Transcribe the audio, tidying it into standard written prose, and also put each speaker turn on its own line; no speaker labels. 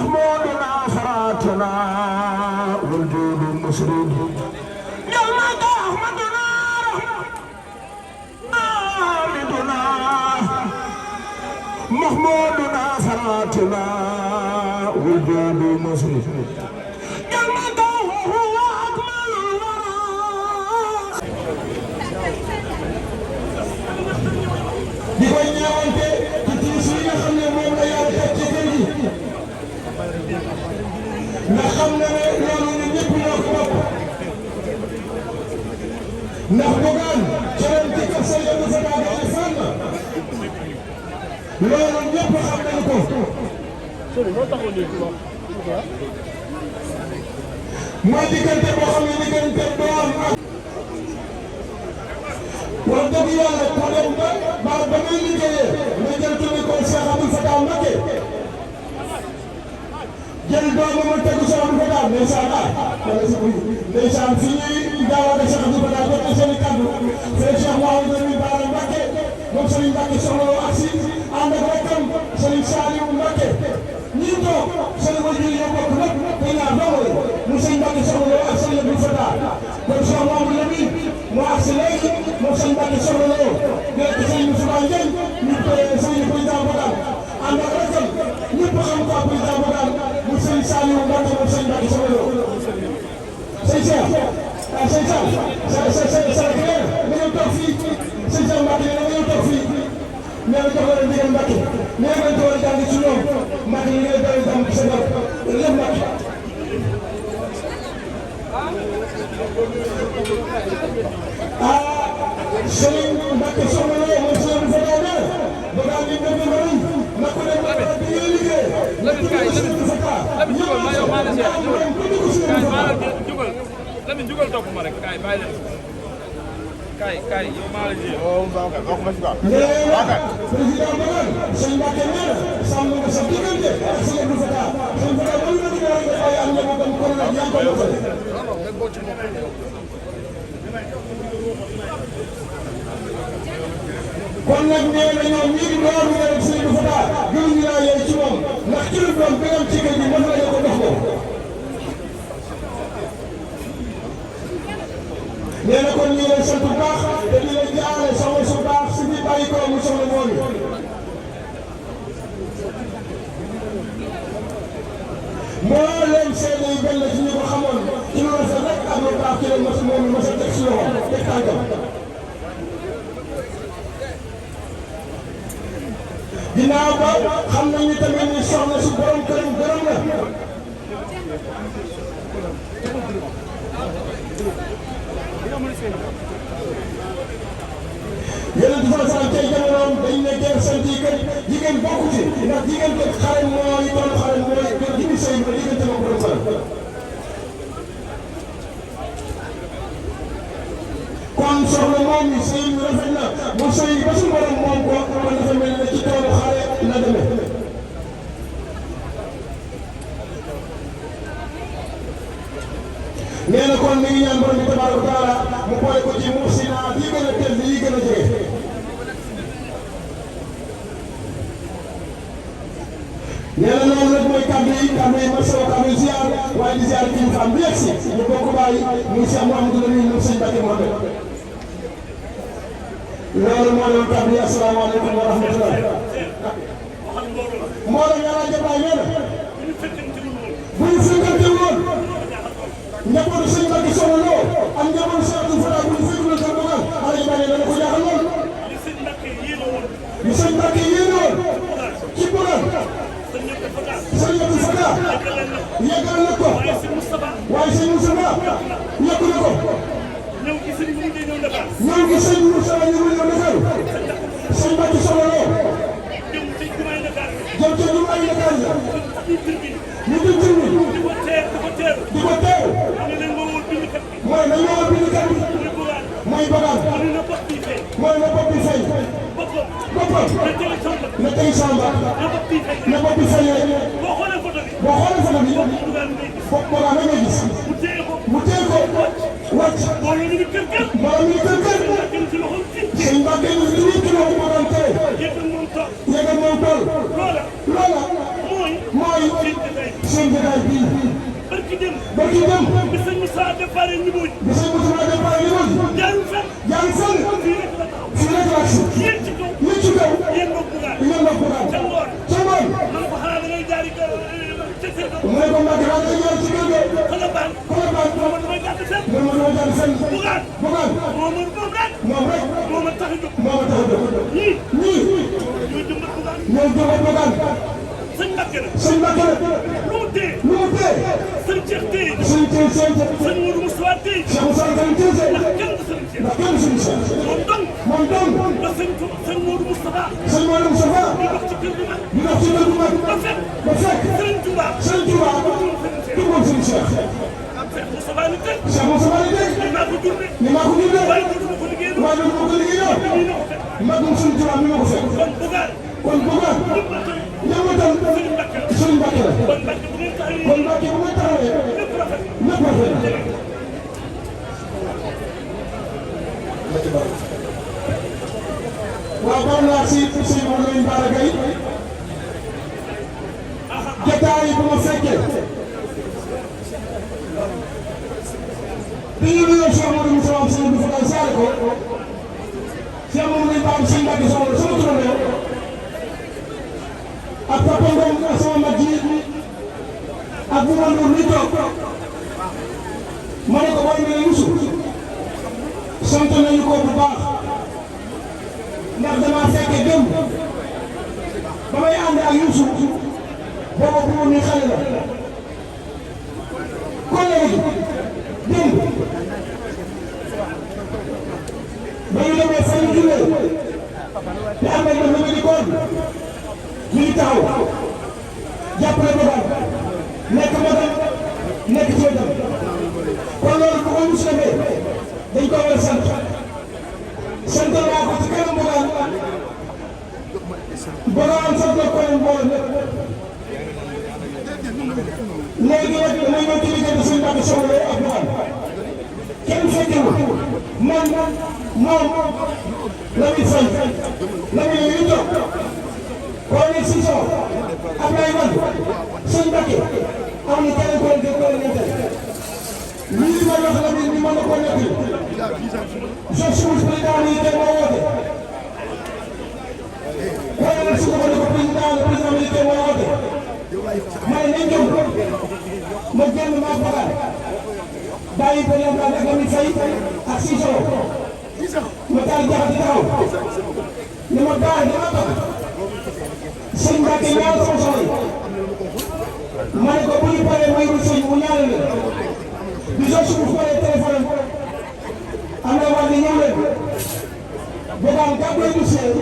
محمودنا صلاتنا والجود المسرد يومك أحمدنا آمدنا محمودنا صلاتنا والجود المسرد يومك هو أكمل الورى di koy ñeewante ci tiis yi nga xam ne moom la yàlla teg ci kër gi ndax xam na ne loolu ñun ñëpp ñoo ko bokk ndax Bougane cëram ci kër Sëriñ Abdou Fatah Gaïndé Fatma loolu ñëpp xam nañu ko mooy diggante boo xam ne diggante doom ak wax dëgg yàlla ku dem ba muy liggéeyee nga jël tuuti ko Cheikh Abdou Fatah Mbacké jël doomu mu tegu Cheikh Abdou Fatah ndeysaan fi ñuy daawale Cheikh Abdou Fatah jot na seen i kàddu fee Cheikh Mouhamadou Bara Mbacké moom Serigne Mbacké soxla woo ak si ànd ak rakkam Serigne Saliou Mbacké ñi toog seen wajur yoo bokk lépp te ñaar doomu la mu Serigne Mbacké soxla woo ak Serigne Abdou Fatah kon Cheikh Mouhamadou Lamine mu ak si léegi moom Serigne Mbacké soxla woo nekk Serigne Moussa Ndiaye ñu Serigne président Bougane ànd ak rakkam ñëpp xam ko président Bougane mu Serigne Saliou Mbacké moom Serigne Mbacké soxla woo sëñ Cheikh ah sëñ Cheikh sa nga ñëw toog fii sëñ Cheikh Mbacké nee na nga ñëw toog fii nee na jox la leen ndigal Mbacké nee na nga war a jàng ci ñoom Mbacké li ngay doon jàng ci sa bopp lépp Mbacké ah sëñ Mbacké soxna la moom sëñ bi fa daw nee Bougane li nga bëgg bëri na ko dem ba di ngay liggéey la tudd ko sëñ bi fa taa
Lamine jugal topp ma rek kaay bàyyi leen kaay yow maa la ji
président Bougane sëñ Mbacké nee na sàmm nga sa diggante ak sëñ Abdou Fatah sëñ Fatah ba ñu la ay am njabootam kon nag yaa ngi koy kon nag nee na ñoom ñii di doon nga rek sëñ Abdou Fatah gënuñu laa yey ci moom ndax ci lu doon bi am ci kër gi mën nañu ko dox ko nee na kon ñu leen sant bu baax te di leen jaarale soxla su baax si biir bàyyi ko mu soxla moom moo leen seede yi benn ci ñu ko xamoon ci lu rafet rek ak lu baax ci leen mos moom mos a teg si loxo teg tànkam ginnaaw ba xam nañu tamit ni soxna si borom këram gërëm la yeneen di faral tey jamonoom dañ ne gerte sant yi kat jigéen bokku ci ndax jigéen kat xale mooy doon xale mooy ji bi sëy ba diggante ma borom xale kon soxna moom mi sëy bi rafet na mu sëy ba su borom moom ko kon dafa mel ne ci toolu xale la demee nee na kon mi ngi ñaan borom bi tabaaraka taala mu boole ko ci muhsinaat yi gën a tedd yi gën a jege nee na loolu nag mooy kàddu yi masoo kàddu ziar waaye di ziar kilifa am bi yegg si ñu bokk bàyyi muy Cheikh Mouhamadou Lamine moom sëñ Mbacké Mohamed loolu moo doon kàddu yi asalaamaaleykum wa rahmatulah moo la ñaanal jataay nee na bu ñu fekkante woon njabootu sëñ Mbacké soxna loo ak njabootu Cheikh Abdou Fatah bu ñu fekkul sa Bougane Alaaji Mbacké dana ko jaaxal lool li sëñ Mbacké yéene woon ci Bougane sëñ Abdou Fatah yeggal na ko waaye sëñ Moustapha yegg na ko ñëw gi sëñ Moustapha ñëw Dakar sëñ Mbacké soxna loo jëm ca jumaay Dakar ñu jëm tribune di ko teew mooy nañ ma woon bindkat bi mooy Bougane mooy na bopp bi feeñ boppam na tey samba na bopp bi feeñ rek boo xoolee photo bi bopp Bougane rek ngay gis mu téye ko wàcc mbooloo mi ni kër sëñ Mbacké ñu ci nit ki loxo Bougane tey yëgal moom tool loola mooy
barki dem.
barki dem.
bi sëñ Moussa départ Ndimbooj.
bi sëñ Moussa départ Ndimbooj.
jaarul fenn.
jaarul fenn.
fii rek la taxaw.
fii rek la si.
yéen ci kaw.
yéen ci kaw.
yéen nga bugaan.
yéen nga bugaan.
ca ngoon.
ca ngoon.
man ko xanaa da ngay jaari ca seen
mu ne ko Mbacke xanaa da ngay jaar ci kër ga.
Colobane.
Colobane.
moom man damay gàtt fenn.
moom damay jaar fenn.
bugaan.
bugaan.
moom rek.
moom rek.
moo ma tax a jóg.
moo ma tax a jóg.
ñii.
ñii.
ñooy jëmbat bugaan.
ñooy jëmbat bugaan.
sëñ Mbacke nag.
sëñ Mbacke nag.
lu mu téye.
lu mu téye.
sëñ Cheikh téye.
sëñ Cheikh sëñ
Modou Moustapha téye.
Cheikh Moussa Kane téye.
ndax kenn du sëñ Cheikh.
ndax kenn du sëñ Cheikh.
moom dong.
moom dong.
ba sëñ Modou Moustapha.
sëñ Modou Moustapha.
di dox ci kër gi mag.
di dox ci kër gi mag.
ba fekk.
ba fekk.
sëñ Touba.
sëñ Touba. du moom sëñ Cheikh.
Cheikh Moustapha ni teg.
Cheikh Moustapha ni teg.
ni maa ko jur de.
ni maa ko jur de.
waaye dootu ma ko liggéey doon.
waaye dootu ma ko liggéey doon.
nii na ko fekk.
magum sëñ Touba mi ma ko fekk.
kon bugaan.
kon bugaan.
njabootam. sëñ Mbacke la.
sëñ Mbacke la.
kon Mbacke bu ngeen taxawee.
kon Mbacke bu ngeen taxawee.
lépp rafet.
lépp rafet. waaw baax naa si sëñ Mawlana Bara Gaye jotaay bu ma fekkee bi ñu nuyoo Cheikh Modou Moussa am sëñ bi fa saale ko Cheikh Mawlana Bara sëñ Mbacke sama turandoo ak Papa Ngom ak sama mag ji ak bu ma ndoor ni toog ma ne ko booy mel Youssou sant nañu ko bu baax ndax damaa fekke démb ba may ànd ak Youssou booba bu ñu xale la kon léegi démb ba ñu demee fa ñu jullee te am nañ def na di koor mi ngi taxaw jàppale ba baax nekk magam nekk ci wetam kon loolu bu ko mus defee dañ ko war a sant sant naa ko ci kanam Bogaan sant na ko leen mbooloo léegi nag damay ñëw ci liggéey bi suñu Mbacke Soxla ak Bogaan kenn fekkewul man moom Lamine Faye Lamine yi ñu toog colonel Cissokho Ablaye Wade sëñ Mbacke am na keneen ko leen lii ma wax Lamine ni mën na koo nekk Georges Bush président yi tey moo woote colonel Cissokho ne ko président yi tey moo woote ma ne nañ jóg ma génn maa Bogaan bàyyi ko ñoom daal ak Lamine Faye ak Cissokho ma taal jaxati taxaw ne ma baax dama bëgg sëñ Mbacke ñaar sama soxla ma ne ko bu ñu paree may wut sëñ mu ñaanal leen bi Georges Bush paree téléphone am na wax ne ñëw leen Bogaan gàddu dossier